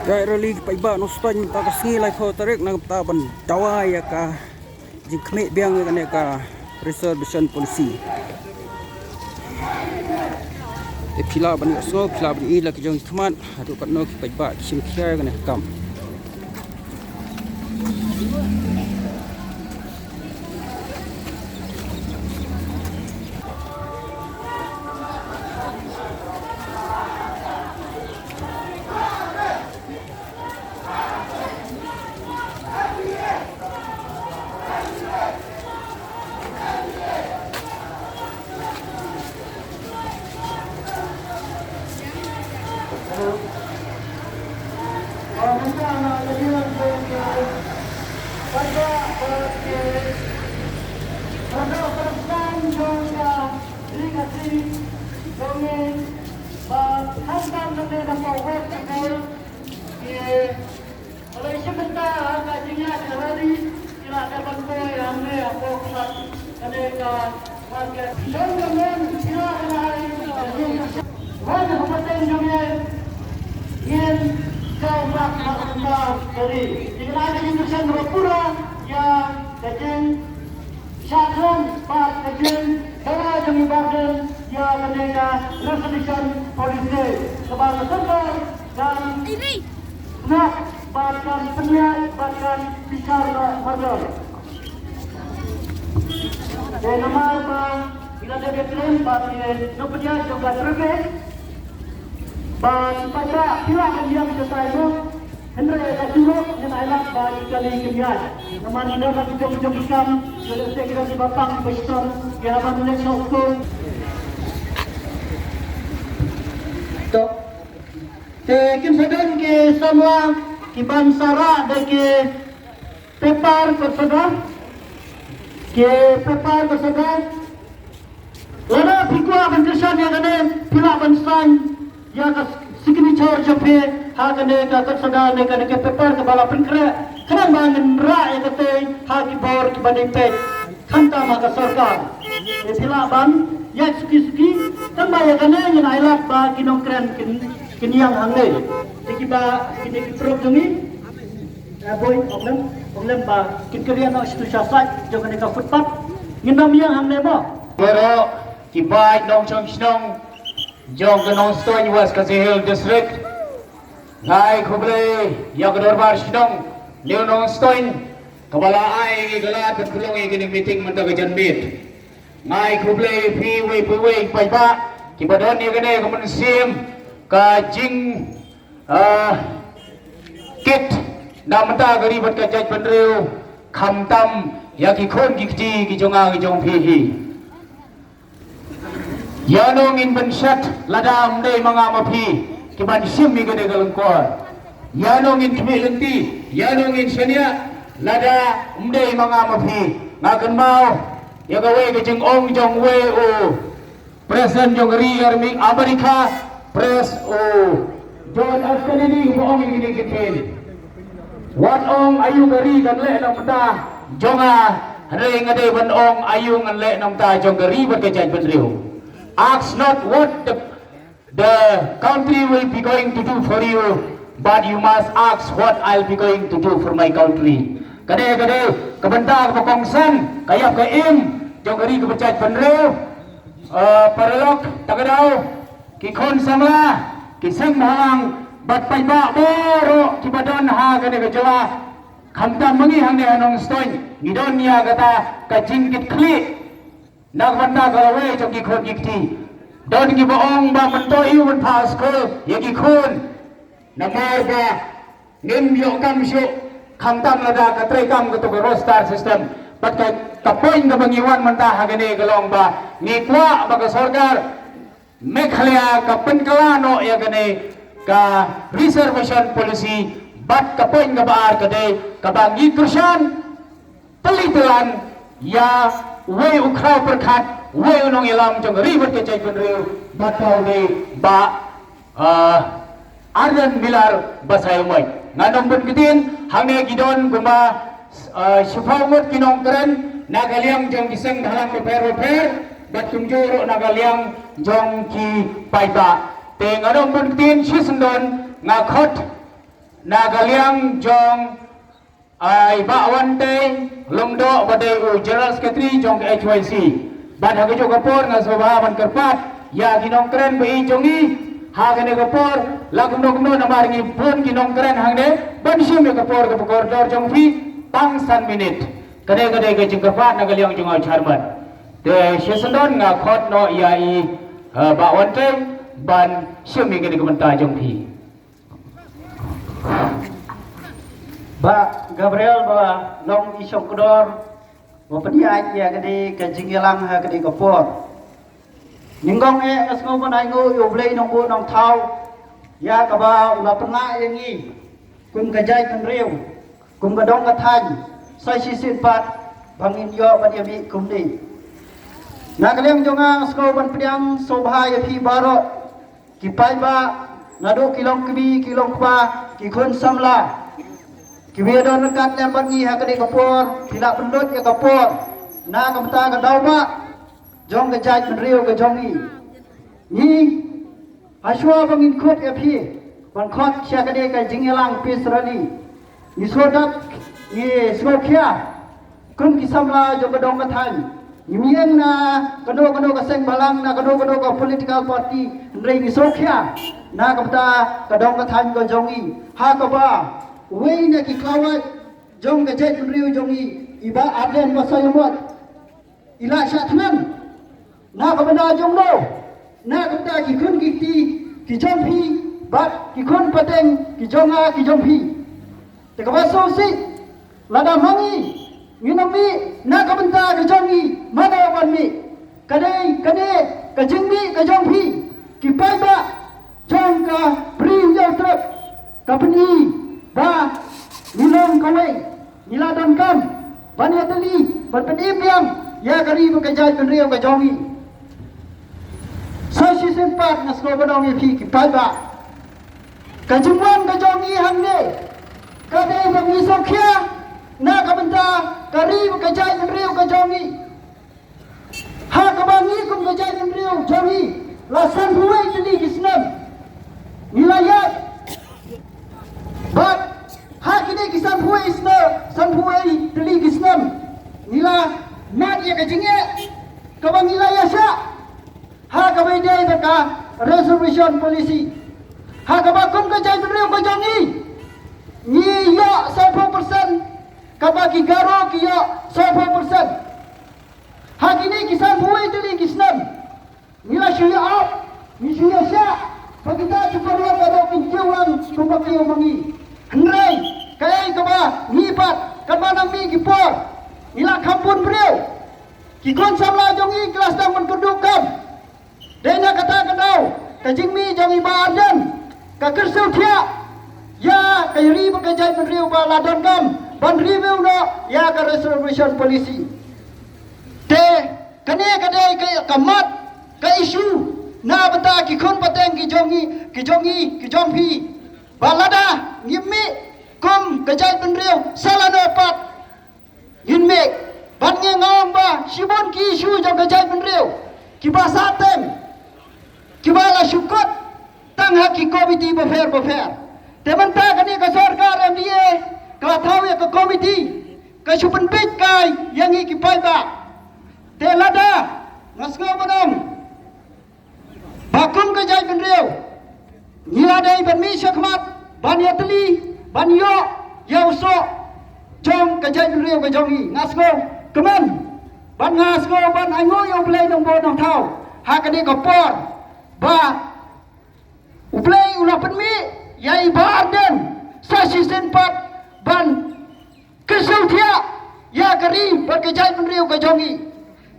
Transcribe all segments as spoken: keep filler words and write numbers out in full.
Ka rally paidbah Nongstoiñ mynta ka sngi laiphew tarik na ka bynta ban dawa ïa ka jingkhmih biang ïa kane ka reservation policy. Te phi lah ban ïohsngew, phi lah ban ïohi la ki jong ki khmat haduh katno ki paidbah ki shim khia ïa kane ka kam. Balei shi mynta ha ka jingïaid rally ki la dep ban poi hangne hapoh kane ka market. Jong ka mon ki la ban ai ka jingkyrshan. Wan ha pateng jong ngi ngin jaw mat ha ka bynta ka ri. Ki la ai ka jingkyrshan ba pura ïa ka jing Shakhan bad ka jingdawa jong i Bah Ardent ïa kane ka resolution policy kaba ka sorkar kan sngap bad kan pynïaid bad kan bishar noh mardor. Te namar ba ngi la dep ïakren bad ki nongpynïaid jong ka traffic, ba ki paidbah ki la ban ïam shatai mo. Hynrei ka jingmut ngin ailad ba ki kali ki ïaid. Namar ngi don la ki jong ki jong ki kam, ngi don ki jong ki ba pang ki ba shitom, ki haba ngi leit sha skul. To. Te kin sa don ki samla ki ban sa rah da ki paper kot sa da. Ki paper kot sa da. Lada phi kwah ban kyrshan ïa kane, phi lah ban sign ïa ka signature jong phi ha kane ka kot sa da ne kane ka paper kaba la pynkhreh. Khnang ba ngin rah ïa kata ha ki bor kiba dei peit. Khamtam ha ka sorkar. Te phi lah ban ïaid suki suki. Tang ba ïa kane ngin ailad ba ki nongkren kin, kin ïeng hangne. Te kiba kine ki paralok jong ngi. Eh, boi, ong lem, ong lem ba kin kyrïa noh sha tu sha side jong kane ka footpath. Ngin ym ïeng hangne mo. Baroh ki paid nongshong shnong jong ka Nongstoiñ West Khasi Hills District. Nga ai khublei ïa ka dorbar shnong New Nongstoiñ kaba la ai ïa ka lad ban pynlong ïa kane ka meeting mynta ka janmiet. Nga ai khublei ïa phi uwei pa uwei paidbah kiba don ïa kane ka mynsiem ka jing Ah, kit na mynta ka ri bad ka jaitbynriew, khamtam ïa ki khun ki kti ki jong nga ki jong phi hi. Ïa no ngin pynshet lada ym dei ma nga ma phi ki ban shim ïa kane ka lyngkor. Ïa no ngin khmih lynti, ïa no ngin shaniah lada ym dei ma nga ma phi. Nga kynmaw ïa kawei ka jingong jong uwei u President jong ka ri America, Pres u John F Kennedy uba ong ïa kine ki ktien. Wat ong aïu ka ri kan leh na ka bynta jong nga, hynrei nga dei ban ong aïu ngan leh na ka bynta jong ka ri bad ka jaitbynriew. Ask not what the, the country will be going to do for you, but you must ask what I'll be going to do for my country. Ka dei, ka dei ka bynta kaba kongsan ka ïap ka im jong ka ri kaba jaitbynriew. Ah, paralok, ta ka daw, ki khun samla, ki seng bhalang bad paidbah baroh kiba don ha kane ka jylla. Khamtam ma ngi hangne ha Nongstoiñ ngi don ïa kata ka jingkitkhlieh na ka bynta ka lawei jong ki khun ki kti. Don kiba ong ba mynta ïoh ban phah skul ïa ki khun. Namar ba ngim ïoh kam shuh, khamtam lada ka treikam kato ka roster system. Bad ka, ka point kaba ngi wan mynta ha kane ka long ba ngi kwah ba ka sorkar Meghalaya ka pynkylla noh ïa kane ka reservation policy. Bad ka point kaba ar ka dei kaba ngi kyrshan Pynlong ïa uwei u khraw pyrkhat, uwei u nongïalam jong ka ri bad ka jaitbynriew, bad ka u dei Bah, ah, Ardent Miller Basaiawmoit. Ngan ym bun ktien, hangne ki don kumba, ah, shiphew ngut ki nongkren na ka liang jong ki seng bhalang bapher bapher, bad kumjuh ruh na ka liang jong ki paidbah. Te ngan ym bun ktien, shisyndon nga khot na ka liang jong, ah, i Bah Wantei Lyngdoh ba dei u General Secretary jong ka H Y C. Bad ha kajuh ka por nga sngewbha ban kyrpad ïa ki nongkren ba ïeit jong ngi ha kane ka por, la kumno kumno namar ngi bun ki nongkren hangne, ban shim ïa ka por kaba kordor jong phi tang san minit. Kane ka dei ka jingkyrpad na ka liang jong u chairman. Te shisyndon nga khot noh ïa i, eh, Bah Wantei ban shim ïa kane ka bynta jong phi. Bah Gabriel ba long i shongkdor ba pynïaid ïa kane ka jingïalang ha kane ka por. Nyngkong eh nga sngew ban ainguh ïa U Blei Nongbuh Nongthaw ïa kaba u la pynlah ïa ngi kum ka jaitbynriew, kum ka dong ka thaiñ, sa shisien pat ba ngin ïoh ban ïa mih kumne. Na ka liang jong nga nga sngew ban pdiang sngewbha ïa phi baroh, ki paidbah, naduh ki longkmie, ki longkpa, ki khun samla, kiba ïadon ryngkat lem bad ngi ha kane ka por, phi la pynlut ïa ka por na ka bynta ka daw bah jong ka jaitbynriew ka jong ngi. Ngi, hashwa ba ngin kut ïa phi ban khot sha kane ka jingïalang peace rally, ngi sngewdap, ngi sngewkhia kum ki samla jong ka dong ka thaiñ. Ngim ïeng na kano kano ka seng bhalang, na kano kano ka political party, hynrei ngi sngewkhia na ka bynta ka dong ka thaiñ ka jong ngi, ha kaba uwei na ki khlawait jong ka jaitbynriew jong ngi, i Bah Ardent Basaiawmoit, i la shah thngan. Na ka bynta jong no? Na ka bynta ki khun ki kti ki jong phi bad ki khun pateng ki jong nga ki jong phi. Te kaba sngewsih, lada ma ngi ngin ym mih na ka bynta ka jong ngi, mano ban mih? Ka dei kane ka jingmih ka jong phi, ki paidbah jong ka Bri Hynñiewtrep, ka pyni ba ngi long kawei, ngi la donkam ban ïatylli, ban pynim biang ïa ka ri bad ka jaitbynriew ka jong ngi. Sa shisien pat nga sngew ban ong ïa phi ki paidbah, ka jingwan ka jong ngi hangne ka dei ba ngi sngewkhia na ka bynta ka ri bad ka jaitbynriew ka jong ngi. Ha kaba ngi kum ka jaitbynriew jong ngi la sanphew wei tylli ki snem ngi la ïaid. Bad ha kine ki sanphew wei snem, sanphew wei tylli ki snem ngi la mad ïa ka jingeh kaba ngi la ïashah ha kaba ïadei bad ka reservation policy. Ha kaba kum ka jaitbynriew ka jong ngi, ngi ïoh sawphew percent, kaba ki Garo ki ïoh sawphew percent. Ha kine ki sanphew wei tylli ki snem ngi la shu ïa-ap, ngi shu ïashah ba kita ki paralok baroh kin kiew lang kumba kiew ma ngi. Hynrei kaei kaba ngi pat, katba nang mih ki por, ngi la kham bun briew. Ki khun samla jong ngi ki la sdang ban kyrduh kam. Dei na kata ka daw ka jingmih jong i Bah Ardent ka kyrsiew thiah ïa ka ri bad ka jaitbynriew ba la donkam ban review noh ïa ka reservation policy. Te kane ka dei ka, ka mat, ka issue na bynta ki khun pateng ki jong ngi, ki jong ngi, ki jong phi. Ba lada ngim mih kum ka jaitbynriew, sa lano pat ngin mih? Bad ngi, nga ong ba shibun ki issue jong ka jaitbynriew kiba sah tem, kiba la shu kut tang ha ki komiti bapher bapher. Te mynta kane ka sorkar M D A ka la thaw ïa ka komiti, ka shu pynbeit kai ïa ngi ki paidbah. Te lada, nga sngew ban ong ba kum ka jaitbynriew ngi la dei ban mih shakhmat ban ïatylli, ban ïoh ïa u soh jong ka jaitbynriew ka jong ngi. Nga sngewkmen bad nga sngew ban ainguh ïa U Blei Nongbuh Nongthaw ha kane ka por ba U Blei u la pynmih ïa i Bah Ardent sa shisien pat ban kyrsiew thiah ïa ka ri bad ka jaitbynriew ka jong ngi.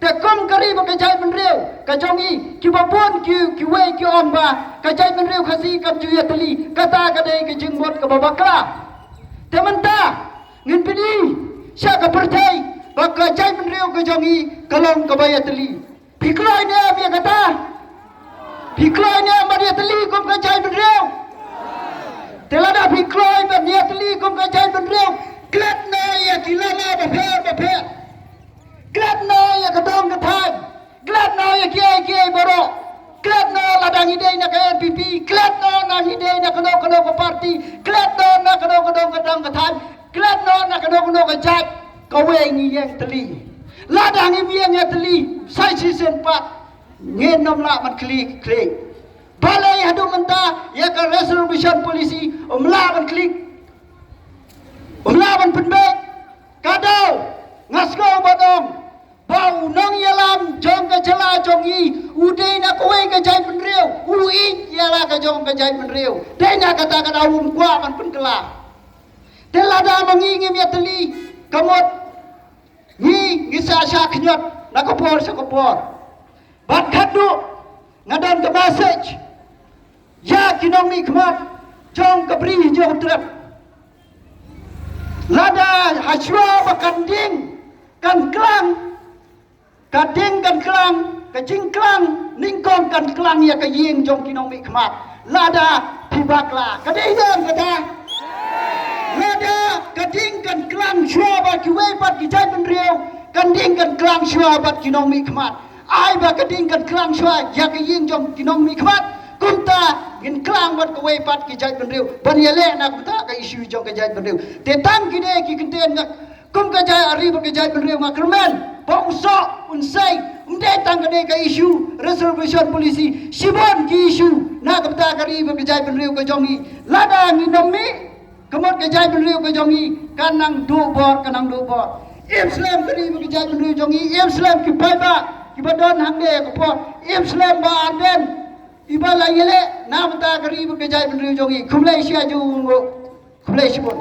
Te kum ka ri bad ka jaitbynriew ka jong ngi, kiba bun ki, kiwei ki ong ba ka jaitbynriew Khasi kam ju ïatylli, kata ka dei ka jingmut kaba bakla. Te mynta ngin pyni sha ka pyrthei ba ka jaitbynriew ka jong ngi ka long kaba ïatylli. Phi kloi ne em ïa kata? Phi kloi ne em ban ïatylli kum ka jaitbynriew? Te lada phi kloi ban ïatylli kum ka jaitbynriew, klet noh ïa ki lama bapher bapher. Klet noh ïa ka dong ka thaiñ. Klet noh ïa kiei kiei baroh. Klet noh lada ngi dei na ka N P P. Klet noh lada ngi dei na kano kano ka party. Klet noh na kano kano ka dong ka thaiñ. Klet noh na kano kano ka jait. Kawei ngi ïeng tylli. Lada ngim ïeng ïatylli, sa shisien pat ngin ym lah ban khlieh khlieh. Balei haduh mynta ïa ka reservation policy ym lah ban khlieh, ym lah ban pynbeit? Ka daw, nga sngew ba dang ba u nongïalam jong ka jylla jong ngi u dei na kawei ka jaitbynriew, u ïeit ïa la ka jong ka jaitbynriew. Dei na kata ka daw um kwah ban pynkylla. Te lada ma ngi ngim ïatylli, ka mut ngi, ngi sa shah khñiot na ka por sha ka por. Bad khatduh nga don ka message ïa ki nongmihkhmat jong ka Bri Hynñiewtrep. Lada hashwa ba kan ding kan klang, ka ding kan klang, ka jingklang nyngkong kan klang ïa ka ïing jong ki nongmihkhmat. Lada phi bakla, ka dei don kata. Lada ka ding kan klang shwa ba kiwei pat ki jaitbynriew, kan ding kan klang shwa bad ki nongmihkhmat. Ai ba ka ding kan klang shwa ïa ka ïing jong ki nongmihkhmat, kumta ngin klang bad kawei pat ki jaitbynriew ban ïaleh na kumta ka issue jong ka jaitbynriew. Te tang kine ki kyntien nga kum ka jait, ri bad ka jaitbynriew, nga kyrmen ba u soh un sei, ym dei tang kane ka issue reservation policy, shibun ki issue na ka bynta ka ri bad ka jaitbynriew ka jong ngi. Lada ngin ym mih, ka mut ka jaitbynriew ka jong ngi kan nang duh bor, kan nang duh bor. Im slem ka ri bad ka jaitbynriew jong ngi, im slem ki paidbah kiba don hangne ka por, im slem Bah Ardent iba la ïaleh na ka bynta ka ri bad ka jaitbynriew jong ngi. Khublei shibun. Khublei shibun.